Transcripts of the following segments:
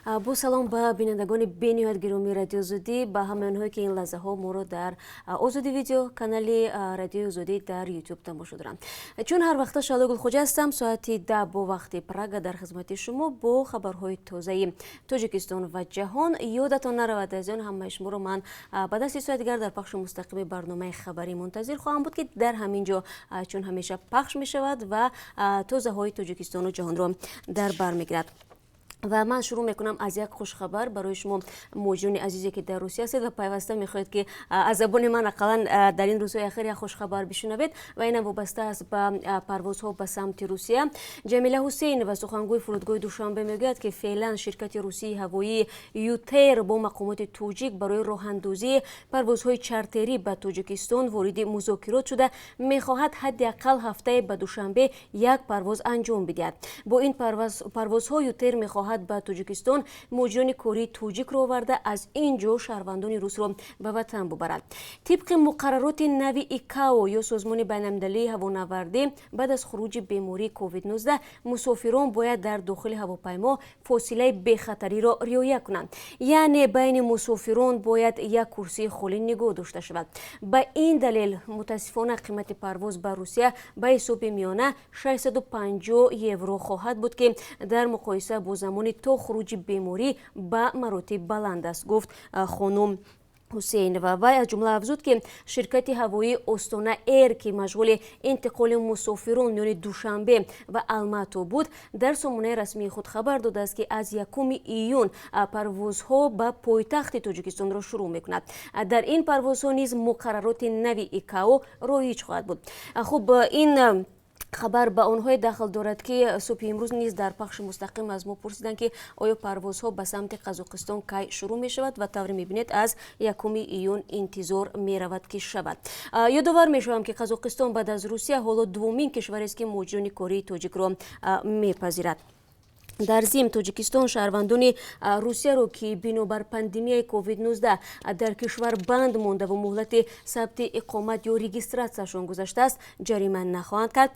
Бо салом ба бинандагони бениҳоят гиромии Радиои Озодӣ, ба ҳамаи онҳое, ки ин лаҳзаҳо моро дар Озодӣ Видео, канали Радиои Озодӣ дар Ютуб тамошо доранд. Чун ҳар вақта, Шаҳло Гулхоҷа ҳастам. Соати 10 бо вақти Прага дар хизмати шумо бо хабарҳои тозаи Тоҷикистон ва ҷаҳон. Ёдатон наравад, азизон, ҳамаи шуморо ман ба дасти соати дигар дар пахши мустақими барномаи хабарӣ мунтазир хоҳам буд, ки дар ҳамин ҷо чун ҳамеша пахш мешавад ва тозаҳои Тоҷикистону ҷаҳонро дар бар мегирад. Ва ман шурӯъ мекунам аз як хушхабар барои шумо, муҳоҷирони азизе, ки дар Русия ҳастед ва пайваста мехоҳед, ки аз забони ман ақаллан дар ин рӯзҳои ахир як хушхабар бишунавед, ва инам вобаста аст ба парвозҳо ба самти Русия. Ҷамила Ҳусейнова, сухангӯи фурудгоҳи Душанбе, мегӯяд, ки феълан ширкати русии ҳавоии ЮТэйр бо мақомоти тоҷик барои роҳандозии парвозҳои чартерӣ ба Тоҷикистон вориди музокирот шуда, мехоҳад ҳадди ақал ҳафтае ба Душанбе як парвоз анҷом бидиҳад. Бо ин парвозҳо ЮТэйр мехоҳад ба Тоҷикистон муҳоҷирони кории тоҷикро оварда, аз ин ҷо шаҳрвандони русро ба ватан бубарад. Тибқи муқаррароти нави ИКАО ё Созмони байналмилалии ҳавонавардӣ, баъд аз хуруҷи бемории COVID-19 мусофирон бояд дар дохили ҳавопаймо фосилаи бехатариро риоя кунанд, яъне байни мусофирон бояд як курсии холӣ нигоҳ дошта шавад. Ба ин далел, мутаассифона, қимати парвоз ба Русия ба ҳисоби миёна 650 евро хоҳад буд, ки дар муқоиса бо замони то хуруҷи беморӣ ба маротиб баланд аст, гуфт хонум Ҳусейнова. Вай аз ҷумла афзуд, ки ширкати ҳавоии Остона Эйр, ки машғули интиқоли мусофирон миёни Душанбе ва Алмато буд, дар сомонаи расмии худ хабар додааст, ки аз 1 июн парвозҳо ба пойтахти Тоҷикистонро шурӯъ мекунад. Дар ин парвозҳо низ муқаррароти нави ИКАО роиҷ хоҳад буд. Хуб, ин хабар ба онҳое дахл дорад, ки субҳи имрӯз низ дар пахши мустақим аз мо пурсиданд, ки оё парвозҳо ба самти Қазоқистон кай шурӯъ мешавад, ва тавре мебинед, аз 1 июн интизор меравад, ки шавад. Ёдовар мешавам, ки Қазоқистон баъд аз Русия ҳоло дуввумин кишварест, ки муҳоҷирони кории тоҷикро мепазирад. Дар зимн, Тоҷикистон шаҳрвандони Русияро, ки бинобар пандемияи COVID-19 дар кишвар банд мондаву муҳлати сабти иқомат ё регистратсияшон гузаштааст, ҷарима нахоҳанд кард.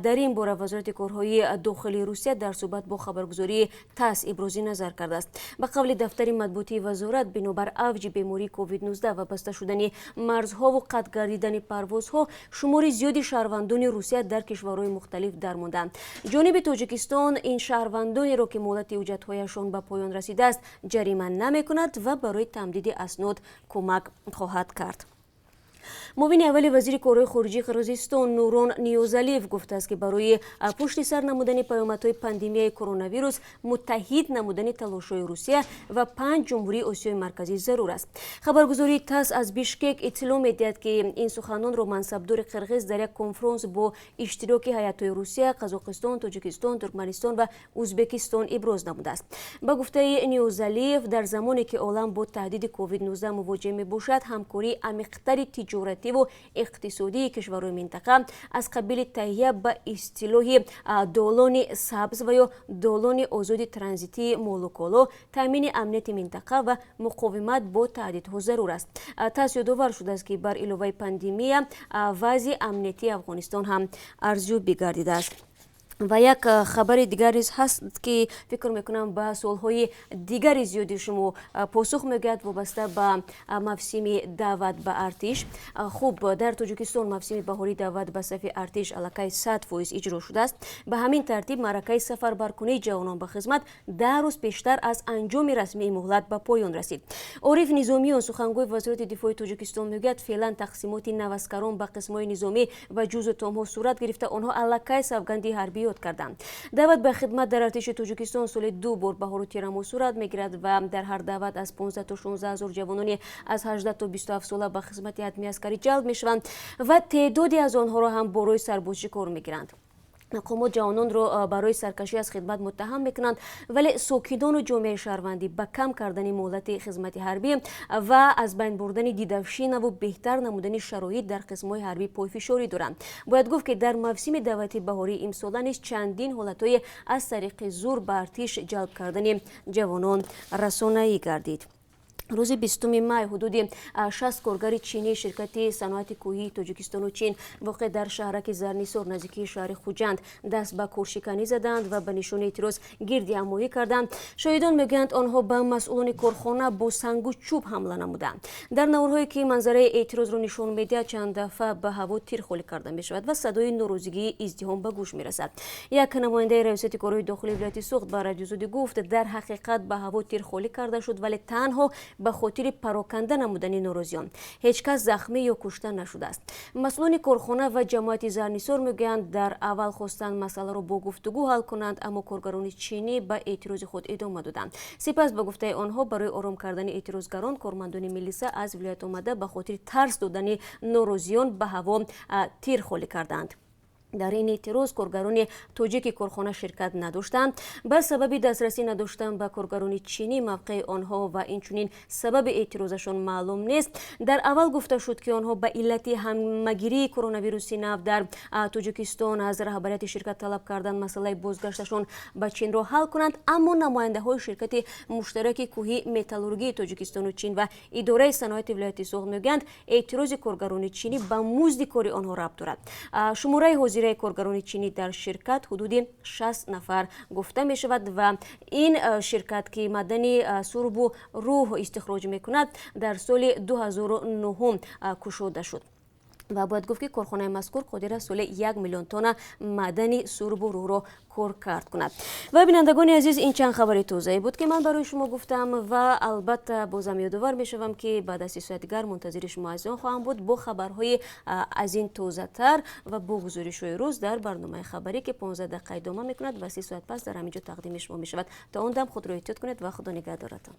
Дар ин бора Вазорати корҳои дохилии Русия дар суҳбат бо хабаргузории ТАСС ибрози назар кардааст. Ба қавли дафтари матбуотии вазорат, бинобар авҷи бемории COVID-19 ва баста шудани марзҳову қатъ гардидани парвозҳо, шумори зиёди шаҳрвандони Русия дар кишварҳои мухталиф дармондаанд. Ҷониби Тоҷикистон ин шаҳрвандонеро, ки муҳлати ҳуҷҷатҳояшон ба поён расидааст, ҷарима намекунад ва барои тамдиди аснод кӯмак хоҳад кард. Муовини аввали вазири корҳои хориҷии Қирғизистон Нурон Ниёзалиев гуфтааст, ки барои пушти сар намудани паёмадҳои пандемияи коронавирус муттаҳид намудани талошҳои Русия ва панҷ ҷумҳурии Осиёи Марказӣ зарур аст. Хабаргузории ТАСС аз Бишкек иттилоъ медиҳад, ки ин суханонро мансабдори қирғиз дар як конфронс бо иштироки ҳайатҳои Русия, Қазоқистон, Тоҷикистон, Туркманистон ва Ӯзбекистон иброз намудааст. Ба гуфтаи Ниёзалиев, дар замоне ки олам бо таҳдиди COVID-19 мувоҷеҳ мебошад, ҳамкории амиқтари тиҷоративу иқтисодии кишварҳои минтақа аз қабили таҳия ба истилоҳи долони сабз ва ё долони озоди транзитии молу коло, таъмини амнияти минтақа ва муқовимат бо таҳдидҳо зарур аст. ТАСС ёдовар шудааст, ки бар иловаи пандемия вазъи амниятии Афғонистон ҳам арзёбӣ гардидааст. Ва як хабари дигар низ ҳаст, ки фикр мекунам, ба суолҳои дигари зиёди шумо посух мегӯяд, вобаста ба мавсими даъват ба артиш. Хуб, дар Тоҷикистон мавсими баҳории даъват ба сафи артиш аллакай 100% иҷро шудааст. Ба ҳамин тартиб, маъракаи сафарбаркунии ҷавонон ба хизмат 10 рӯз пештар аз анҷоми расмии муҳлат ба поён расид. Ориф Низомиён, сухангӯи Вазорати дифои Тоҷикистон, мегӯяд, феълан тақсимоти наваскарон ба қисмҳои низомӣ ва ҷузъу томҳо сурат гирифта, онҳо аллакай савганди ҳарбӣ ёд карданд. Даъват ба хидмат дар артиши Тоҷикистон соли ду бор, баҳору тирамоҳ, сурат мегирад ва дар ҳар даъват аз 15 то 16 ҳазор ҷавонони аз 18 то 27 сола ба хизмати ҳатмии аскарӣ ҷалб мешаванд ва теъдоде аз онҳоро ҳам барои сарбозӣ кор мегиранд. Мақомот ҷавононро барои саркашӣ аз хидмат муттаҳам мекунанд, вале сокинону ҷомеаи шаҳрвандӣ ба кам кардани муҳлати хизмати ҳарбӣ ва аз байн бурдани дидовщинаву беҳтар намудани шароит дар қисмҳои ҳарбӣ пойфишорӣ доранд. Бояд гуфт, ки дар мавсими даъвати баҳории имсола низ чандин ҳолатҳои аз тариқи зур ба артиш ҷалб кардани ҷавонон расонаӣ гардид. Рӯзи 20 май ҳудуди 60 коргари чинии ширкати саноати кӯҳии Тоҷикистону Чин, воқеъ дар шаҳраки Зарнисор, наздикии шаҳри Хуҷанд, даст ба коршиканӣ заданд ва ба нишонаи эътироз гирдиҳамоӣ карданд. Шоҳидон мегӯянд, онҳо ба масъулони корхона бо сангу чӯб ҳамла намуданд. Дар наворҳое, ки манзараи эътирозро нишон медиҳад, чанд дафъа ба ҳаво тир холӣ карда мешавад ва садои норозигии издиҳом ба гӯш мерасад. Як намояндаи Раёсати корҳои дохилии вилояти Суғд ба Радиои Озодӣ гуфт, дар ҳақиқат ба ҳаво тир холӣ карда шуд, вале танҳо ба хотири пароканда намудани норозиён. Ҳеҷ кас захмӣ ё кушта нашудааст. Масъулони корхона ва ҷамоати Зарнисор мегӯянд, дар аввал хостанд масъаларо бо гуфтугӯ ҳал кунанд, аммо коргарони чинӣ ба эътирози худ идома доданд. Сипас, ба гуфтаи онҳо, барои ором кардани эътирозгарон кормандони милиса аз вилоят омада, ба хотири тарс додани норозиён ба ҳаво тир холӣ карданд. Дар ин эътироз коргарони тоҷики корхона ширкат надоштанд. Ба сабаби дастрасӣ надоштан ба коргарони чинӣ, мавқеи онҳо ва инчунин сабаби эътирозашон маълум нест. Дар аввал гуфта шуд, ки онҳо ба иллати ҳамагирии коронавируси нав дар Тоҷикистон аз раҳбарияти ширкат талаб карданд масъалаи бозгашташон ба Чинро ҳал кунанд, аммо намояндаҳои ширкати муштараки кӯҳии металлургии Тоҷикистону Чин ва идораи саноати вилояти Суғд мегӯянд, эътирози коргарони чинӣ ба музди кори онҳо рабт дорад. Шумораи ҳозираи коргарони чинӣ дар ширкат ҳудуди 60 нафар гуфта мешавад ва ин ширкат, ки маъдани сурбу рӯҳ истихроҷ мекунад, дар соли 2009 кушода шуд. Ва бояд гуфт, ки корхонаи мазкур қодир аст соли 1 миллион тонна маъдани сурбу рӯҳро коркард кунад. Ва, бинандагони азиз, ин чанд хабари тозае буд, ки ман барои шумо гуфтам. Ва албатта, бозам ёдовар мешавам, ки баъд аз 3 соат дигар мунтазири шумо азизон хоҳам буд бо хабарҳои аз ин тозатар ва бо гузоришҳои рӯз дар барномаи хабарӣ, ки 15 дақиқа идома мекунад ва 3 соат пас дар ҳамин ҷо тақдими шумо мешавад. То он дам худро эҳтиёт кунед ва Худо нигаҳдоратон.